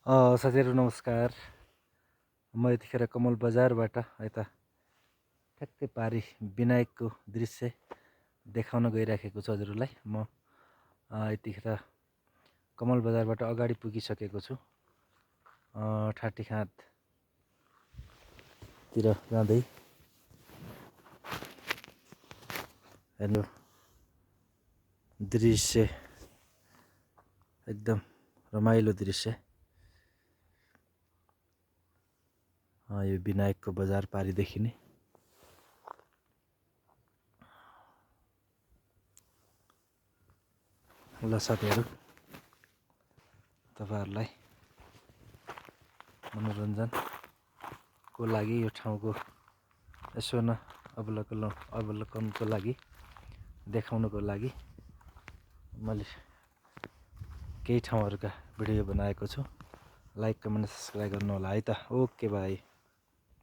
साथीहरू नमस्कार। म यतिखेर कमल बजारबाट यता ठ्याक्कै पारी विनायकको दृश्य देखाउन गइराखेको छु हजुरहरूलाई। म यतिखेर कमल बजारबाट अगाडि पुगिसकेको छु। ठाटीखाँदतिर जाँदै हेर्नु दृश्य एकदम रमाइलो दृश्य। यो विनायकको बजार पारीदेखि नै ल साथीहरू, तपाईँहरूलाई मनोरञ्जनको लागि यो ठाउँको यसो न अवलोकनको लागि देखाउनको लागि मैले केही ठाउँहरूका भिडियो बनाएको छु। लाइक कमेन्ट सब्सक्राइब गर्नु होला है त। Okay by.